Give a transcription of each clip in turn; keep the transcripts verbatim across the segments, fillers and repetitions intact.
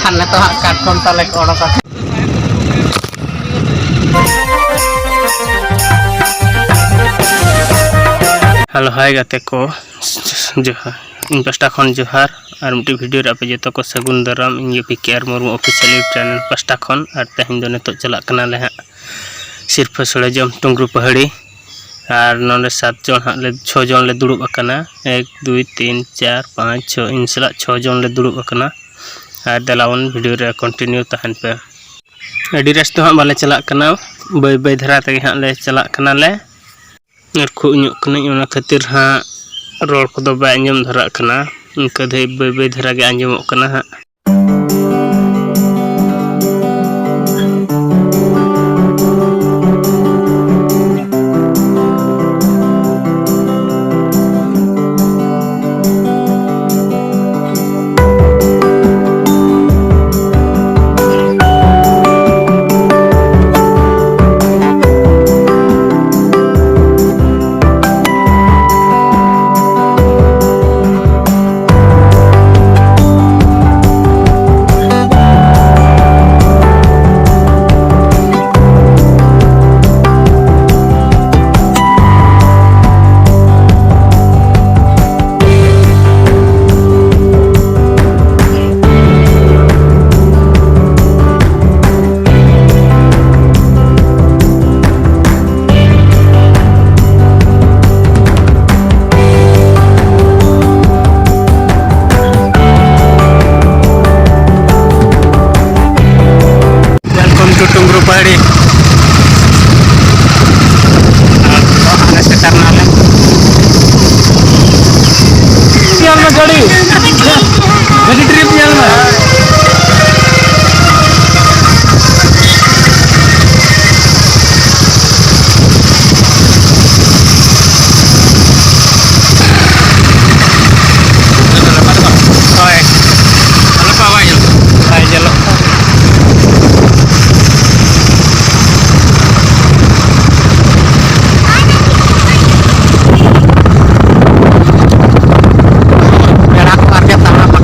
ᱟᱨ ᱱᱤᱛᱚᱜ ᱦᱟᱸᱜ ᱠᱟᱴᱠᱚᱢ ᱛᱟᱞᱮ ᱠᱚ ᱚᱰᱚᱠ ᱟᱠᱟᱱᱟ᱾ ᱦᱮᱞᱳ, ᱦᱟᱭ ᱜᱟᱛᱮ ᱠᱚ, ᱡᱚᱦᱟᱨ᱾ ᱤᱧ ᱯᱟᱥᱴᱟ ᱠᱷᱚᱱ ᱡᱚᱦᱟᱨ ᱟᱨ ᱢᱤᱫᱴᱤᱡ ᱵᱷᱤᱰᱤᱭᱳ ᱨᱮ ᱟᱯᱮ ᱡᱚᱛᱚ ᱠᱚ ᱥᱟᱹᱜᱩᱱ ᱫᱟᱨᱟᱢ᱾ ᱤᱧ ᱜᱮ ᱯᱤ ᱠᱮ ᱟᱨ ᱢᱩᱨᱢᱩ ᱚᱯᱷᱤᱥᱤᱭᱟᱞ ᱪᱮᱱᱮᱞ ᱯᱟᱥᱴᱟ ᱠᱷᱚᱱ᱾ ᱟᱨ ᱛᱮᱦᱮᱧ ᱫᱚ ᱱᱤᱛᱚᱜ ᱪᱟᱞᱟᱜ ᱠᱟᱱᱟᱞᱮ ᱦᱟᱸᱜ ᱥᱤᱨᱯᱟᱹ ᱥᱳᱲᱮ ᱡᱚᱢ ᱴᱩᱝᱜᱨᱩ ᱯᱟᱹᱦᱟᱹᱲᱤ᱾ ᱟᱨ ᱱᱚᱰᱮ ᱥᱟᱛ ᱡᱚᱱ ᱦᱟᱸᱜ ᱞᱮ, ᱪᱷᱚ ᱡᱚᱱ ᱞᱮ ᱫᱩᱲᱩᱵ ᱟᱠᱟᱱᱟ᱾ ᱮᱠ, ᱫᱩᱭ, ᱛᱤᱱ, ᱪᱟᱨ, ᱯᱟᱸᱪ, ᱪᱷᱚ, ᱤᱧ ᱥᱟᱞᱟᱜ ᱪᱷᱚ ᱡᱚᱱ ᱞᱮ ᱫᱩᱲᱩᱵ ᱟᱠᱟᱱᱟ᱾ ᱟᱨ ᱫᱮᱞᱟ ᱵᱚᱱ ᱵᱷᱤᱰᱤᱭᱳ ᱨᱮ ᱠᱚᱱᱴᱤᱱᱤᱭᱩ ᱛᱟᱦᱮᱱ ᱯᱮ᱾ ᱟᱹᱰᱤ ᱨᱟᱥ ᱫᱚ ᱦᱟᱸᱜ ᱵᱟᱞᱮ ᱪᱟᱞᱟᱜ ᱠᱟᱱᱟ, ᱵᱟᱹᱭ ᱵᱟᱹᱭ ᱫᱷᱟᱨᱟ ᱛᱮᱜᱮ ᱦᱟᱸᱜ ᱞᱮ ᱪᱟᱞᱟᱜ ᱠᱟᱱᱟᱞᱮ᱾ ᱟᱨ ᱠᱷᱩᱜ ᱧᱚᱜ ᱠᱟᱹᱱᱟᱹᱧ, ᱚᱱᱟ ᱠᱷᱟᱹᱛᱤᱨ ᱦᱟᱸᱜ ᱨᱚᱲ ᱠᱚᱫᱚ ᱵᱟᱭ ᱟᱸᱡᱚᱢ ᱫᱷᱟᱨᱟᱜ ᱠᱟᱱᱟ᱾ ᱤᱱᱠᱟᱹ ᱫᱷᱟᱹᱵᱤᱡ ᱵᱟᱹᱭ ᱵᱟᱹᱭ ᱫᱷᱟᱨᱟ ᱜᱮ ᱟᱸᱡᱚᱢᱚᱜ ᱠᱟᱱᱟ ᱦᱟᱸᱜ᱾ Welcome to ᱴᱩᱝᱜᱨᱩ ᱯᱟᱦᱟᱲᱤ᱾ ᱟᱨ ᱱᱤᱛᱚᱜ ᱦᱟᱸᱜ ᱞᱮ ᱥᱮᱴᱮᱨ ᱱᱟᱞᱮ᱾ ᱧᱮᱞ ᱢᱮ ᱜᱟᱹᱰᱤ, ᱜᱟᱹᱰᱤ ᱴᱨᱤᱯ ᱧᱮᱞ ᱢᱮ᱾ ᱦᱳᱭ, ᱟᱞᱚ ᱯᱮ ᱟᱣᱟᱡᱚᱜ᱾ ᱵᱟᱭ ᱧᱮᱞᱚᱜ ᱠᱟᱱᱟ᱾ ᱯᱮᱲᱟ ᱠᱚ ᱟᱨ ᱪᱮᱫ ᱛᱟᱞᱟ ᱯᱟᱴ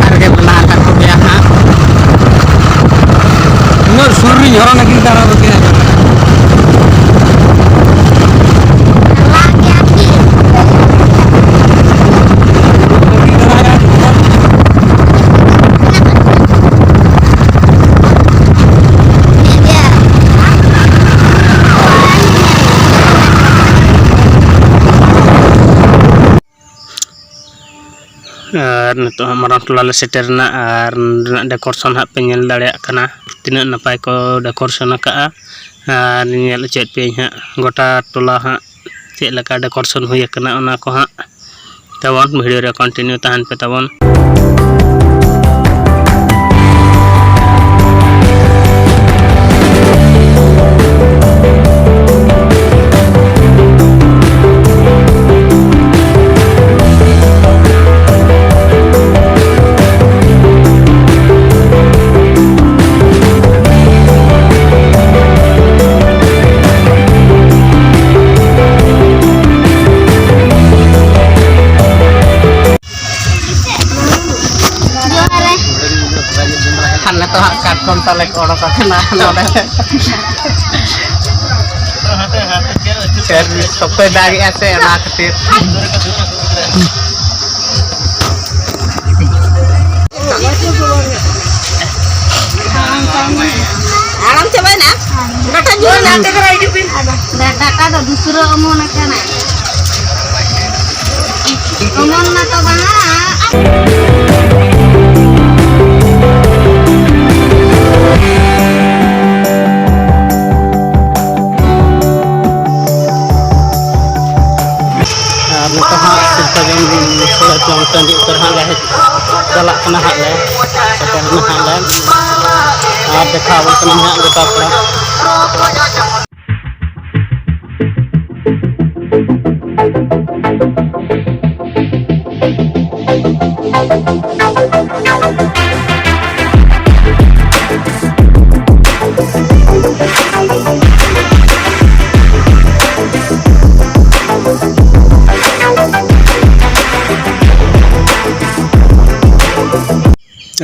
ᱟᱨ ᱱᱤᱛᱚᱜ ᱦᱟᱸᱜ ᱢᱟᱨᱟᱝ ᱴᱚᱞᱟ ᱞᱮ ᱥᱮᱴᱮᱨ ᱮᱱᱟ᱾ ᱟᱨ ᱱᱚᱸᱰᱮᱱᱟᱜ decoration ᱦᱟᱸᱜ ᱯᱮ ᱧᱮᱞ ᱫᱟᱲᱮᱭᱟᱜ ᱠᱟᱱᱟ, ᱛᱤᱱᱟᱹᱜ ᱱᱟᱯᱟᱭ ᱠᱚ decoration ᱟᱠᱟᱜᱼᱟ᱾ ᱟᱨ ᱧᱮᱞ ᱦᱚᱪᱚᱭᱮᱫ ᱯᱮᱭᱟᱹᱧ ᱦᱟᱸᱜ ᱜᱚᱴᱟ ᱴᱚᱞᱟ ᱦᱟᱸᱜ ᱪᱮᱫ ᱞᱮᱠᱟ decoration ᱦᱩᱭ ᱟᱠᱟᱱᱟ, ᱚᱱᱟ ᱠᱚ ᱦᱟᱸᱜ ᱛᱟᱵᱚᱱ᱾ Video ᱨᱮ continue ᱛᱟᱦᱮᱱ ᱯᱮ ᱛᱟᱵᱚᱱ᱾ ᱟᱨ ᱱᱤᱛᱚᱜ ᱦᱟᱸᱜ ᱠᱟᱴᱠᱚᱢ ᱛᱟᱞᱮ ᱠᱚ ᱚᱰᱚᱠ ᱟᱠᱟᱱᱟ ᱱᱚᱰᱮ᱾ ᱥᱚᱠᱛᱚᱭ ᱫᱟᱜᱮᱜᱼᱟ ᱥᱮ, ᱚᱱᱟ ᱠᱷᱟᱹᱛᱤᱨ᱾ ᱟᱲᱟᱝ ᱪᱟᱵᱟᱭᱮᱱᱟ? ᱰᱟᱴᱟ ᱧᱩᱨ ᱮᱱᱟ? ᱰᱟᱴᱟ ᱫᱚ ᱫᱩᱥᱨᱟᱹ ᱚᱢᱚᱱ ᱟᱠᱟᱱᱟ᱾ ᱚᱢᱚᱱ ᱢᱟ ᱛᱚ ᱵᱟᱝᱟ᱾ ᱟᱨ ᱱᱤᱛᱚᱜ ᱦᱟᱸᱜ ᱥᱤᱞᱫᱟᱹ ᱡᱚᱢ ᱥᱚᱲᱮ ᱡᱚᱢ ᱴᱟᱺᱰᱤ ᱩᱛᱟᱹᱨ ᱦᱟᱸᱜ ᱞᱮ ᱦᱮᱡ ᱪᱟᱞᱟᱜ ᱠᱟᱱᱟ ᱦᱟᱸᱜ ᱞᱮ, ᱥᱮᱴᱮᱨ ᱮᱱᱟ ᱦᱟᱸᱜ ᱞᱮ᱾ ᱟᱨ ᱫᱮᱠᱷᱟᱣ ᱟᱵᱚᱱ ᱠᱟᱱᱟ ᱦᱟᱸᱜ ᱜᱚᱴᱟ ᱯᱟᱲᱟ᱾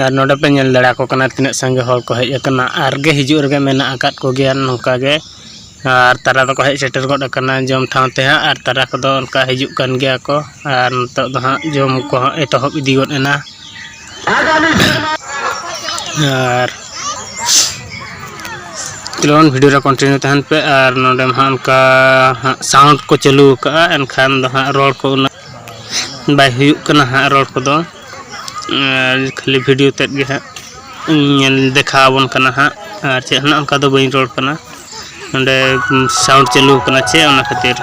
ᱟᱨ ᱱᱚᱰᱮ ᱯᱮ ᱧᱮᱞ ᱫᱟᱲᱮᱭᱟᱠᱚ ᱠᱟᱱᱟ ᱛᱤᱱᱟᱹᱜ ᱥᱟᱸᱜᱮ ᱦᱚᱲ ᱠᱚ ᱦᱮᱡ ᱟᱠᱟᱱᱟ, ᱟᱨ ᱜᱮ ᱦᱤᱡᱩᱜ ᱨᱮᱜᱮ ᱢᱮᱱᱟᱜ ᱟᱠᱟᱫ ᱠᱚᱜᱮᱭᱟ ᱱᱚᱝᱠᱟ ᱜᱮ᱾ ᱟᱨ ᱛᱟᱨᱟ ᱫᱚᱠᱚ ᱦᱮᱡ ᱥᱮᱴᱮᱨ ᱜᱚᱫ ᱟᱠᱟᱱᱟ ᱡᱚᱢ ᱴᱷᱟᱶ ᱛᱮ ᱦᱟᱸᱜ, ᱟᱨ ᱛᱟᱨᱟ ᱠᱚᱫᱚ ᱚᱱᱠᱟ ᱦᱤᱡᱩᱜ ᱠᱟᱱ ᱜᱮᱭᱟ ᱠᱚ᱾ ᱟᱨ ᱱᱤᱛᱚᱜ ᱫᱚ ᱦᱟᱸᱜ ᱡᱚᱢ ᱠᱚ ᱦᱟᱸᱜ ᱮᱛᱚᱦᱚᱵ ᱤᱫᱤ ᱜᱚᱫ ᱮᱱᱟ᱾ ᱟᱨ ᱪᱚᱞᱚᱱ ᱵᱷᱤᱰᱤᱭᱳ ᱨᱮ ᱠᱚᱱᱴᱤᱱᱤᱭᱩ ᱛᱟᱦᱮᱱ ᱯᱮ᱾ ᱟᱨ ᱱᱚᱰᱮ ᱢᱟ ᱦᱟᱸᱜ ᱚᱱᱠᱟ ᱦᱟᱸᱜ ᱥᱟᱣᱩᱱᱰ ᱠᱚ ᱪᱟᱹᱞᱩ ᱟᱠᱟᱫᱼᱟ, ᱮᱱᱠᱷᱟᱱ ᱫᱚ ᱦᱟᱸᱜ ᱨᱚᱲ ᱠᱚ ᱩᱱᱟᱹᱜ ᱵᱟᱭ ᱦᱩᱭᱩᱜ ᱠᱟᱱᱟ ᱦᱟᱸᱜ ᱨᱚᱲ ᱠᱚᱫᱚ᱾ ᱟᱨ ᱠᱷᱟᱹᱞᱤ ᱵᱷᱤᱰᱤᱭᱳ ᱛᱮᱫ ᱜᱮ ᱦᱟᱸᱜ ᱤᱧ ᱧᱮᱞ ᱫᱮᱠᱷᱟᱣ ᱟᱵᱚᱱ ᱠᱟᱱᱟ ᱦᱟᱸᱜ, ᱟᱨ ᱪᱮᱫ ᱦᱚᱸ ᱚᱱᱠᱟ ᱫᱚ ᱵᱟᱹᱧ ᱨᱚᱲ ᱠᱟᱱᱟ᱾ ᱱᱚᱰᱮ ᱥᱟᱣᱩᱱᱰ ᱪᱟᱹᱞᱩ ᱟᱠᱟᱱᱟ ᱪᱮ, ᱚᱱᱟ ᱠᱷᱟᱹᱛᱤᱨ᱾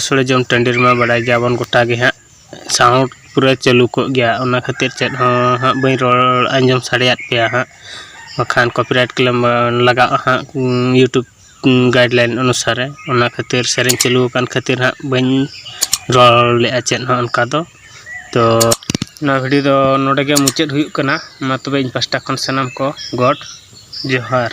ᱥᱚᱲᱮ ᱡᱚᱢ ᱴᱟᱺᱰᱤ ᱨᱮᱢᱟ ᱵᱟᱲᱟᱭ ᱜᱮᱭᱟᱵᱚᱱ ᱜᱚᱴᱟ ᱜᱮ ᱦᱟᱸᱜ, sound ᱯᱩᱨᱟᱹ ᱪᱟᱹᱞᱩ ᱠᱚᱜ ᱜᱮᱭᱟ, ᱚᱱᱟ ᱠᱷᱟᱹᱛᱤᱨ ᱪᱮᱫ ᱦᱚᱸ ᱦᱟᱸᱜ ᱵᱟᱹᱧ ᱨᱚᱲ ᱟᱸᱡᱚᱢ ᱥᱟᱰᱮᱭᱟᱫ ᱯᱮᱭᱟ ᱦᱟᱸᱜ, ᱵᱟᱠᱷᱟᱱ copyright claim ᱞᱟᱜᱟᱜᱼᱟ ᱦᱟᱸᱜ YouTube guideline ᱚᱱᱩᱥᱟᱨᱮ᱾ ᱚᱱᱟ ᱠᱷᱟᱹᱛᱤᱨ ᱥᱮᱨᱮᱧ ᱪᱟᱹᱞᱩ ᱟᱠᱟᱱ ᱠᱷᱟᱹᱛᱤᱨ ᱦᱟᱸᱜ ᱵᱟᱹᱧ ᱨᱚᱲ ᱞᱮᱫᱼᱟ ᱪᱮᱫ ᱦᱚᱸ ᱚᱱᱠᱟ ᱫᱚ᱾ ᱛᱚ ᱱᱚᱣᱟ video ᱫᱚ ᱱᱚᱰᱮ ᱜᱮ ᱢᱩᱪᱟᱹᱫ ᱦᱩᱭᱩᱜ ᱠᱟᱱᱟ᱾ ᱢᱟ ᱛᱚᱵᱮ ᱤᱧ ᱯᱟᱥᱴᱟ ᱠᱷᱚᱱ ᱥᱟᱱᱟᱢ ᱠᱚ God ᱡᱚᱦᱟᱨ᱾